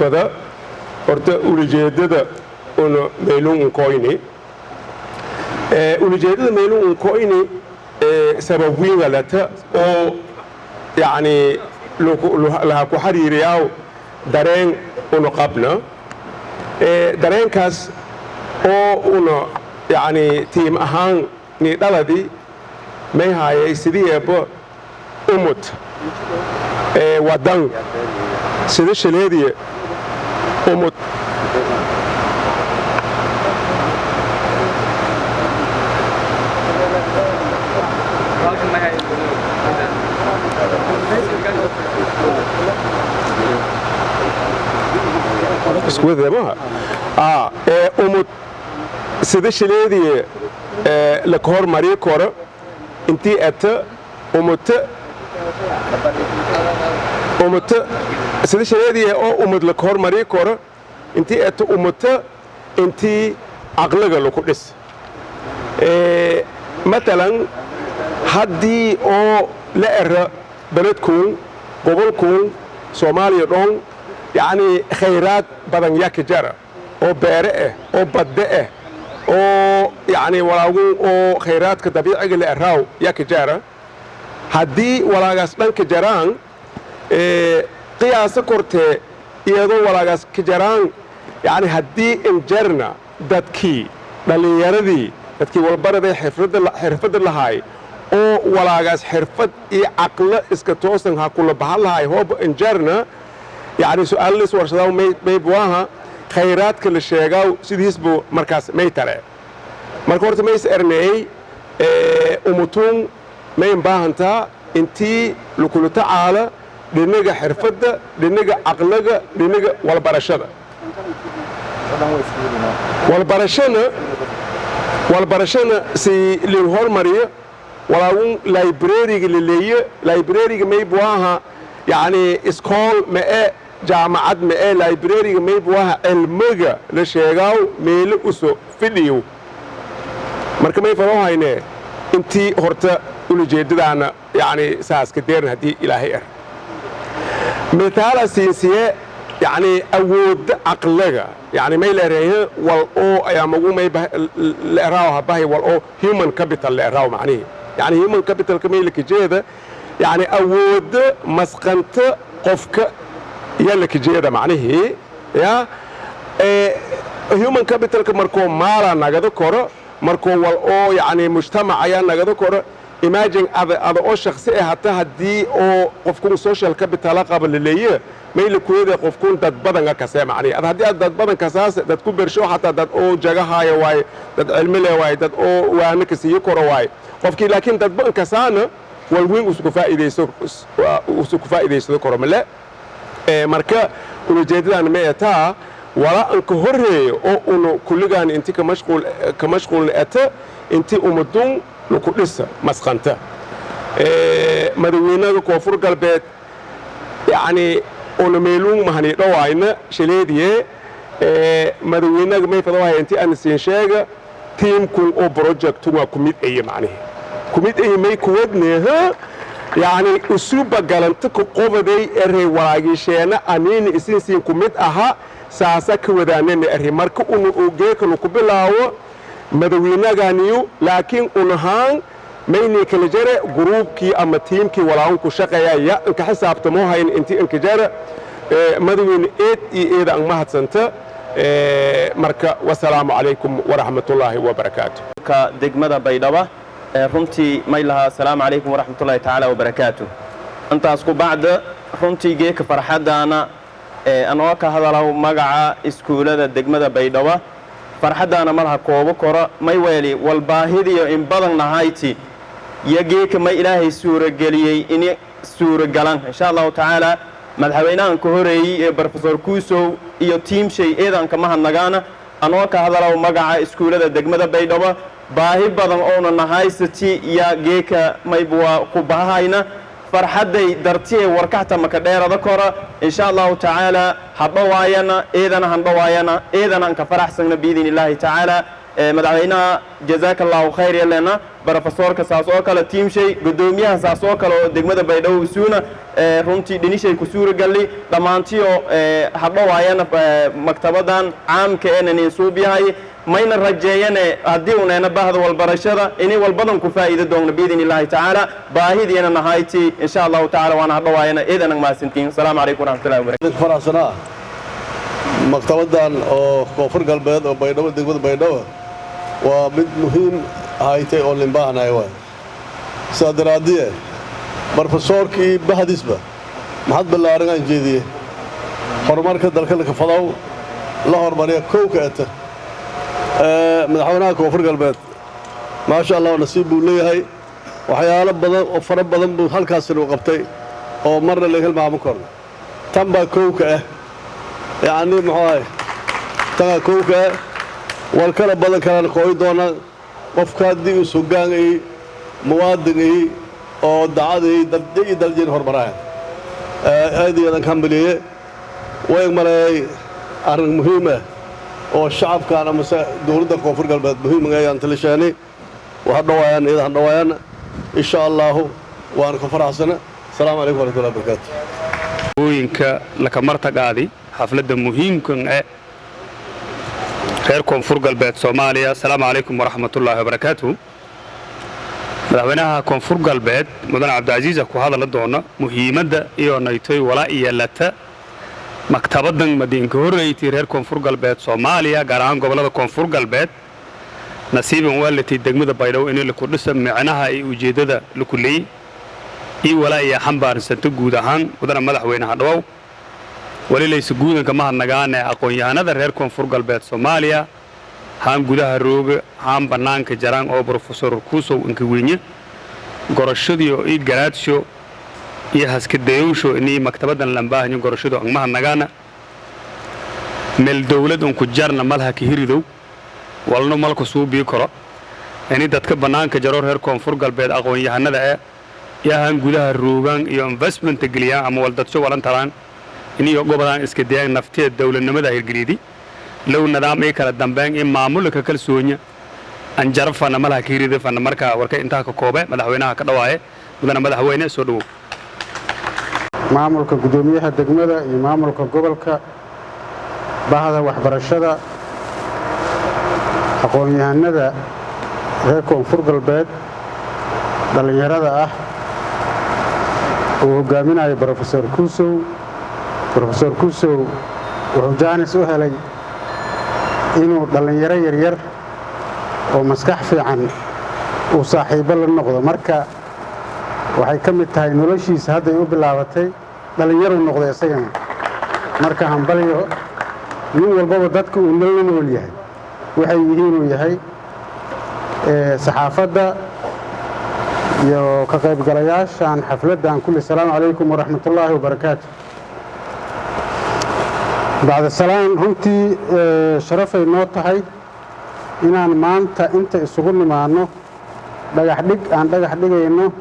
Taabada horta ulajeedada una meelun unkoyni, ulajeedada meelun unkoyni sabab wiinga lata oo yacni laha ku xariiriyaw dareen una qabna, dareenkaas oo una yacni team ahaan ni dhaladi may haayay sidiyeeba umud wadan sida shaleediye umud isku maha umud sida shaleediye laka hormariyo koro intii eta umudta umudta sida shaleediye oo umud laka hormariyo koro intii eta umudta intii caqliga laku dhis. Matalan, haddii oo la era beledkuun, gobolkuun, Soomaaliya dhon, yacni khayraad badan yaa ka jara oo beere ah oo badde ah oo yacni walaagu oo khayraadka dabiiciga la eraaw yaa ka jara. Haddii walaagaas dhan ka jaraan, qiyaaso kortee iyadoo walaagaas ka jaraan, yacni haddii injarna dadkii dhallinyaradii, dadkii walbaraday, xirfadda lahaay oo walaagaas xirfad iyo caqlo iska toosan ha kula bahan lahaay hooba injarna, yacni su'aalo la iswarsadaa maybuaha khayraadka la sheegaaw sidiisbu markaas may tale. Marka horta mays erneey umutuun mayn baahantaa intii lakula tacaala dhinaga xirfadda, dhinaga caqliga, dhinaga walbarashada. Walbarashana si lin hormariyo walaagun library-ga laleeyo. Library-ga maybuaha yacni iskool ma-e, jaamacad ma-e. Library-ga maybuaha cilmiga la sheegaaw meelo uso fidhiyo. Marka may faloo haynee intii horta ulajeedadaana yacni saaska deeran haddii Ilaahay mithaala siinsiye, yacni awoodda caqliga, yacni may leereeyo wal oo ayaa magu may leeraaw habahay wal oo human capital leeraaw. Macnihi yacni human capitalka may lakajeeda yacni awoodda masqanta qofka yaa lakajeeda. Macnihii ya human capitalka markoo maala nagada koro, markoo wal oo yacni mujtamac ayaa nagada koro. Imagine ada oo shakhsi ah hata haddii oo qofkun social capitala qaba laleeye, may lakuweda qofkun dad badanga kasee. Macnihi ad haddii aad dad badan kasaas, dad ku bersho, xataa dad oo jagahaya waaye, dad cilmi leh waaye, dad oo waana kasiiyo koro waaye qofkii. Laakiin dad badan kasaana wal weyn usuku faa'iidayso, usuku faa'iidaysado koro male. Marka ulajeedadan ma etaa wala anka horreeyo oo unu kulligaan inti ka mashquul ka mashquulna eta inti umadun laku dhisa masqanta. Madaxweynaha Koonfur Galbeed yacni una meeluun mahani dhawaayna shaleediye. Madaxweynaga may fadawaya inti aan siin sheega team-kun oo project-un waa kumid aye. Macnihi kumid aye may kuwadneha, yacni usuba galanta ku qobaday erey walaagisheena aniina isin siin kumid aha saasa ka wadaanana erey. Marka unu ogeekanu ku bilaawo madaxweynaganiyu, laakiin unahaan maynii kala jare group-kii ama team-kii walaahun ku shaqeeya ya inka xisaabtamo hayn inti inka jare. Madaxweyne, eed iyo eeda ang mahadsanta. Marka wasalaamu calaykum waraxmatullaahi wabarakaatu. Ka degmada Baydhaba runtii may lahaa asalaamu calaykum waraxmatullaahi tacaala wabarakaatu. Intaas ku bacda, runtii geeka farxaddaana anoo ka hadalaw magaca iskuulada degmada Baydhaba, farxaddaana malaha koobo koro. May weeli walbaahidiyo in badan nahayti iyo geeka may Ilaahay suurageliyey ini suuragalan, insha Allahu tacaala. Madaxweynahan ka horeeyey ee Professor Kuusow iyo team-shay eedanka mahadnagaana. Anoo ka hadalaw magaca iskuulada degmada Baydhabo, baahi badan oona nahaysati iyo geeka mayba ku bahahayna farxadday dartiye warkaxta maka dheerada kora, insha Allahu tacaala. Hadhawaayana eedana handhawaayana eedana anka faraxsagna biidin Illaahi tacaala. Madaxweynaha jazaaka Allahu khayr yalena. Brofesoorka saas oo kale, tiimshay guddoomiyaha saas oo kale oo degmada Baydhabo isuuna runtii dhinishay ku suuragalli dhammaantiyo hadhowaayana maktabadan caamka eenani suub yahay. Mayna rajeeyane haddii uneena bahda walbarashada inay walbadan ku faa'iido doogno biidin Illaahi tacaala. Baahidiina nahayti, insha Allahu tacaala, waana hadhowaayana. Eedanag mahadsantiin. Asalaamu calaykum waraxmatullahi wabarakatu. Faraxsanaa maktabadan oo Koonfur Galbeed oo Baydhabo, degmada Baydhabo, waa mid muhiim haytay oo limbaahnahay waay. Sidaa daraaddiye brofesoorkii bahdisba maxad ballaarangaan jeediye horumarka dalka lakafadow la hormariya kowka eta. Madaxweynaha Koonfur Galbeed, maasha Allah, nasiib buu leeyahay. Waxyaalo badan oo fara badan buu halkaasina u qabtay oo marna laga hilmaamo korno. Tan baa kowka ah, yacni muxuu ahay, tanaa kowka ah. War kala badan kalena kooyi doonaa. Qofka haddii uu sugaan ay muwaadin ay oo dacad ay dalje iyo daljeen hormaraayan, aad iyo adan ka hambaliye. Way maleeyay arrin muhiim ah oo shacabkan amase dowladda Koonfur Galbeed muhiim ayaan talisheenay. Waa dhawaayaan, iyada hadhawaayaan, insha Allahu, waan ku faraxsana. Asalaamu calaykum waraxmatullahi wabarakaatu. Ooyinka lakamartagaadi xafladda muhiimkan e reer Koonfur Galbeed Soomaaliya, asalaamu calaykum waraxmatullaahi wabarakaatu. Madaxweynaha Koonfur Galbeed, mudane Cabdicasiis, ku hadala doona muhiimadda iyo naytoy walaa iyo lata maktabadan madiinka horreeytay reer Koonfur Galbeed Soomaaliya, gaar ahaan gobollada Koonfur Galbeed. Nasiiban waa latay degmada Baydhabo inay laku dhisa, micnaha iyo ujeeddada laku leeyey iyo walaa iyo xambaarsanto guud ahaan. Mudane madaxweynaha, dhawow. Weli layse guudanka mahadnagaane aqoon-yahanada reer Koonfur Galbeed Soomaaliya, haan gudaha rooga, haan bannaanka jaraan, oo Brofesor Kuusow inka weynye gorashadiyo iyo garaadsho iyo haskadayowsho inii maktabadan lambaahanyo gorashado ang mahadnagaana. Meel dowlad unku jarna malha ka hiridow walno malka suubii koro ini dadka bannaanka jaro reer Koonfur Galbeed aqoon-yahanada ee iyo haan gudaha roogaan iyo investmenta geliyaan ama waldadsho walan taraan iniyo gobodaan iska dayaan nafteed dowladnimada hirgeliydi low nidaam ii kala dambeyn in maamulka kalsoonya anjarafana malaha ka hiridafana. Marka warka intaa ka koobe, madaxweynaha ka dhawaaye. Mudane madaxweyne, soo dhowow. Maamulka guddoomiyaha degmada iyo maamulka gobolka, bahda waxbarashada, aqoon-yahanada reer Koonfur Galbeed, dhallinyarada ah uu hogaaminayo Brofesor Kuusow. Brofesor Kuusow wuxuu jaanis u helay inuu dhallinyaro yaryar oo maskax fiican uu saaxiibbo la noqdo. Marka waxay ka mid tahay noloshiisa hadday u bilaabatay, dhallinyaruu noqday isagana. Marka hambalyo. Nin walbaba dadka uu nala nool yahay waxay yihiinuu yahay. Saxaafadda iyo ka qaybgalayaashan xafladdan kulli, asalaamu calaykum waraxmatullaahi wabarakaatu. Bacda salaan, runtii sharafay noo tahay inaan maanta inta isugu nimaanno dhagax dhig aan dhagax dhigayno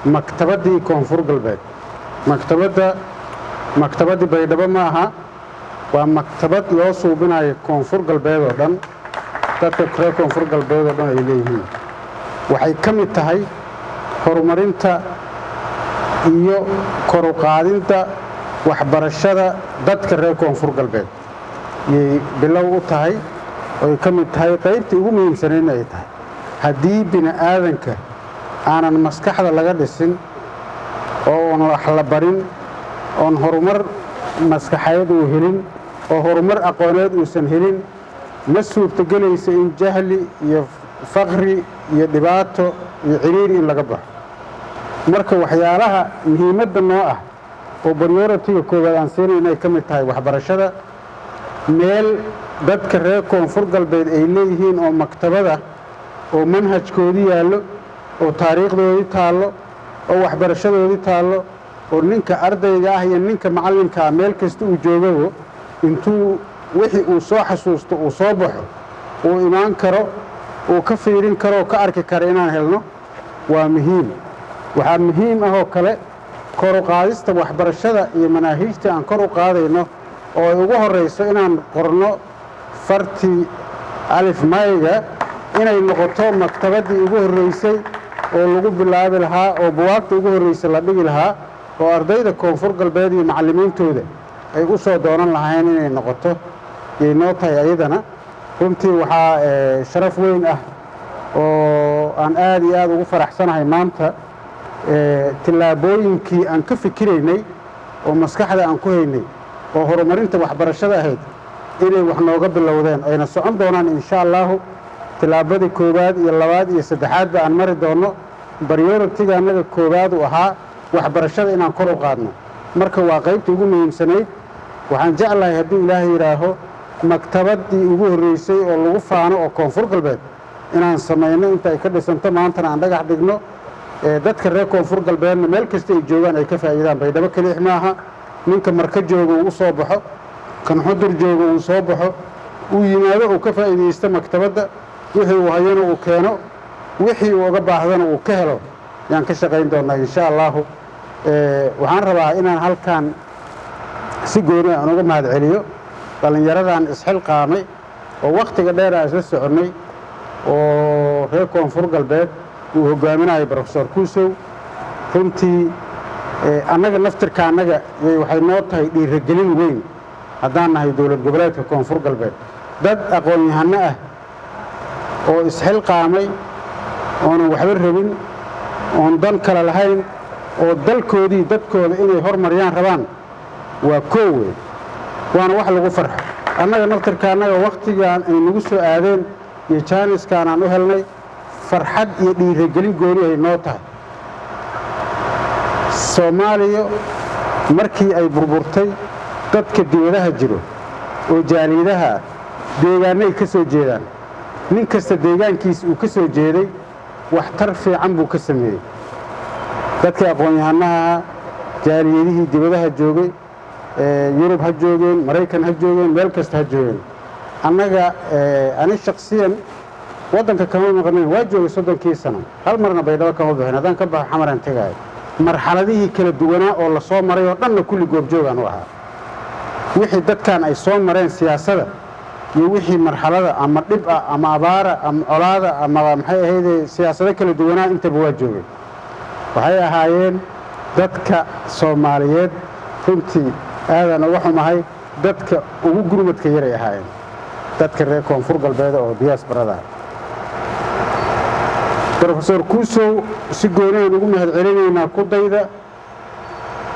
maktabaddii Koonfur Galbeed. Maktabadda maktabaddii Baydhabo ma aha, waa maktabad loo suubinayo Koonfur Galbeed oo dhan, dadka reer Koonfur Galbeed oo dhan ay leeyihiin. Waxay ka mid tahay horumarinta iyo kor u qaadinta waxbarashada dadka reer Koonfur Galbeed yay bilow u tahay, oy ka mid tahay qaybtii ugu muhiimsanaydna ay tahay. Haddii bini aadanka aanan maskaxda laga dhisin oo oon wax la barin, oon horumar maskaxeed uu helin, oo horumar aqooneed uusan helin, ma suurtogelaysa in jahli iyo faqri iyo dhibaato iyo ciriiri in laga baxo. Marka waxyaalaha muhiimadda noo ah oo priority-ga koowaad aan siinayno ay ka mid tahay waxbarashada. Meel dadka reer Koonfur Galbeed ay leeyihiin oo maktabada oo manhajkoodii yaallo, oo taariikhdoodii taallo, oo waxbarashadoodii taallo, oo ninka ardayga ah iyo ninka macallinkaa meel kasta uu joogabo intuu wixii uu soo xasuusto uu soo baxo uu imaan karo, uu ka fiirin karo oo ka arki karo inaan helno waa muhiim. Waxaa muhiim ah oo kale kor u qaadista waxbarashada iyo manaahiijta aan kor u qaadayno, oo ay ugu horrayso inaan qorno fartii alif mayga. Inay noqoto maktabaddii ugu horreysay oo lagu bilaabi lahaa oo buwaagta ugu horreysay la dhigi lahaa oo ardayda Koonfur Galbeed iyo macallimiintooda ay u soo doonan lahayn inay noqoto yay noo tahay. Ayadana runtii waxaa sharaf weyn ah oo aan aad iyo aad ugu faraxsanahay maanta tillaabooyinkii aan ka fikiraynay oo maskaxda aan ku haynay oo horumarinta waxbarashada ahayd inay wax nooga bilowdeen, ayna socon doonaan, insha Allahu. Tillaabadii koowaad iyo labaad iyo saddexaadba aan mari doonno. Priority-ga annaga koowaad uu ahaa waxbarashada inaan kor u qaadno. Marka waa qaybta ugu muhiimsanayd. Waxaan jeclahay, hadduu Ilaahay yidhaaho, maktabaddii ugu horreysay oo lagu faano oo Koonfur Galbeed inaan samayno inta ay ka dhisanto. Maantana aan dhagax dhigno, dadka reer Koonfur Galbeedna meel kasta ay joogaan ay ka faa'iidaan. Baydhabo keliix maaha. Ninka Marka jooga uu u soo baxo, kan Xudur jooga uu soo baxo, uu yimaado, uu ka faa'iidaysto maktabadda, wixii uu hayana uu keeno, wixii uu uga baahdana uu ka helo yaan ka shaqayn doonaa, insha Allahu. Waxaan rabaa inaan halkan si gooni aan uga mahad celiyo dhallinyaradan isxilqaamay oo wakhtiga dheer aan isla soconnay oo reer Koonfur Galbeed uu hogaaminayo Professor Kuusow. Runtii annaga naftirka annaga waxay noo tahay dhiiragelin weyn haddaan nahay Dowlad Goboleedka Koonfur Galbeed. Dad aqoon-yahano ah oo isxilqaamay, oonan waxba rabin, oon dan kale lahayn, oo dalkoodii dadkooda inay hormariyaan rabaan waa koowe, waana wax lagu farxo. Annaga naftirka annaga wakhtigaan ay nagu soo aadeen iyo jaaniskaan aan u helnay farxad iyo dhiiragelin gooni ay noo tahay. Soomaaliya markii ay burburtay, dadka dibadaha jiro oo jaaliyadaha deegaanay ka soo jeedaan, nin kasta deegaankiis uu ka soo jeeday waxtar fiican buu ka sameeyey. Dadkii aqoon-yahanaha, jaaliyadihii dibadaha joogay, Yurub ha joogeen, Maraykan ha joogeen, meel kasta ha joogeen, annaga, ani shaksiyan waddanka kama maqnayn, waa joogay 30-kii sano, hal marna Baydhabo kama bixin. Haddaan ka baxo, Xamaraan tegaayo. Marxaladihii kala duwanaa oo la soo maray oo dhanna kulli goobjoogaan u ahaa. Wixii dadkan ay soo mareen siyaasada iyo wixii marxalada ama dhib ah ama abaara ama colaada ama maxay ahayde siyaasado kala duwanaa, intaba waa joogay. Waxay ahaayeen dadka Soomaaliyeed, runtii aadaan uga xumahay, dadka ugu gurmadka yaray ahaayeen dadka reer Koonfur Galbeed oo diaspora-da. Professor Kuusow si gooniaan ugu mahad celinaynaa. Ku dayda,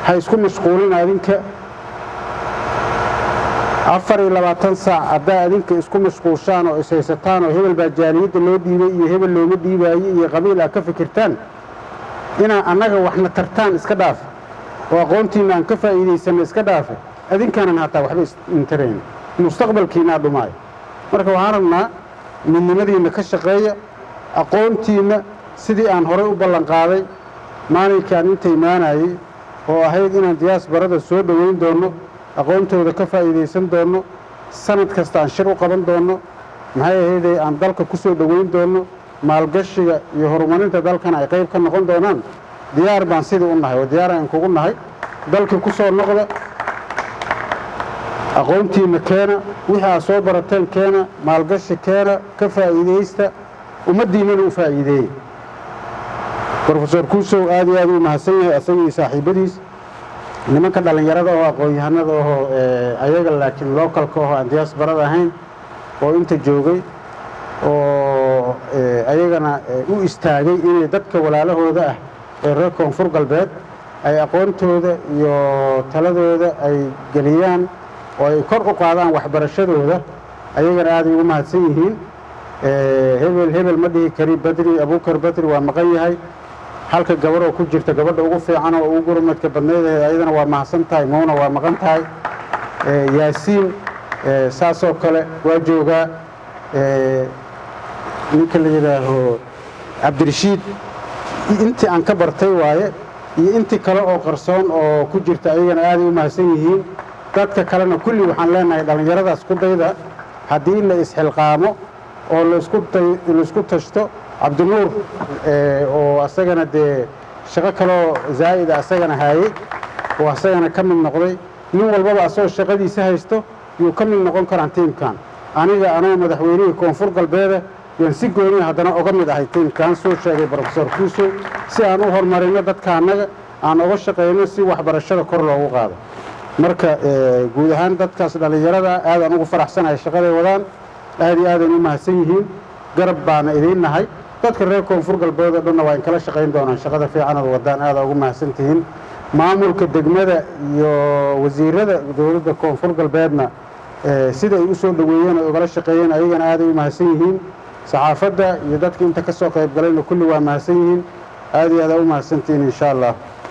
ha isku mashquulin adinka. 24 saac haddaa adinka isku mashquushaan oo ishaysataan oo hebel baa jaaliyadda loo dhiibay iyo hebel looma dhiibaayo iyo qabiil aad ka fikirtaan, inaa annaga waxna tartaan iska dhaafe oo aqoontiinna aan ka faa'iidaysanno iska dhaafe, adinkaanan hataa waxba isintarayn, mustaqbalkiinaa dhumaayo. Marka waxaan rabnaa midnimadiinna ka shaqeeya, aqoontiinna sidii aan horay u ballan qaaday maalinkii aan inta imaanayey oo ahayd inaan diaspora-da soo dhoweyn doonno, aqoontooda ka faa'iidaysan doonno, sanad kasta aan shir u qaban doonno, maxay ahaydee, aan dalka ku soo dhoweyn doonno, maalgashiga iyo horumarinta dalkana ay qayb ka noqon doonaan. Diyaar baan sidii u nahay oo diyaar aan kugu nahay. Dalka ku soo noqda, aqoontiinna keena, wixii aad soo barateen keena, maalgashi keena, ka faa'iidaysta, ummaddiinnana u faa'iideeyey. Professor Kuusow aad iyo aad uu mahadsan yahay, asaga iyo saaxiibbadiis, nimanka dhallinyarada oo aqoon-yahanada ahoo ayaga laakiin local-ka ahoo aan diaspora-da ahayn oo inta joogay oo ayagana u istaagay inay dadka walaalahooda ah ee reer Koonfur Galbeed ay aqoontooda iyo taladooda ay geliyaan oo ay kor u qaadaan waxbarashadooda, ayagana aaday ugu mahadsan yihiin. Hebel hebel ma dhihi kari. Badri Abuukar Badri waa maqan yahay. Halka gabarh oo ku jirta, gabadha ugu fiican oo ugu gurmadka badnayd, ayadana waa mahadsan tahay. Mowna waa maqan tahay. Yaasiin saasoo kale waa joogaa. Ninka la yidhaaho Cabdirashiid, intii aan ka bartay waaye iyo intii kale oo qarsoon oo ku jirta, ayagana aaday u mahadsan yihiin. Dadka kalena kulli waxaan leenahay dhallinyaradaas ku dayda. Haddii la isxilqaamo oo laisku tashto, Cabdinuur oo asagana dee shaqo kaloo zaa'ida asagana haayey oo asagana ka mid noqday, nin walbaba asagoo shaqadiisa haysto yuu ka mid noqon karaan tiimkan. Aniga anoo madaxweynihii Koonfur Galbeeda Yaan si gooniya haddana oga mid ahay tiimkaan soo sheegay Professor Kuusow, si aan u horumarino dadka annaga aan oga shaqayno, si waxbarashada kor loogu qaado. Marka guud ahaan dadkaas dhallinyarada aadaan ugu faraxsanahay shaqaday wadaan, aad iyo aadayna u mahadsan yihiin. Garab baana idiin nahay. Dadka reer Koonfur Galbeed oo dhanna waa in kala shaqayn doonaan shaqada fiican ood wadaan. Aada ugu mahadsan tihiin. Maamulka degmada iyo wasiirada dowladda Koonfur Galbeedna sida ay u soo dhoweeyeen oo ugala shaqeeyeen, ayagana aaday u mahadsan yihiin. Saxaafadda iyo dadka inta ka soo qayb galayna kulli waa mahadsan yihiin. Aad iyo aada u mahadsantihiin, insha Allah.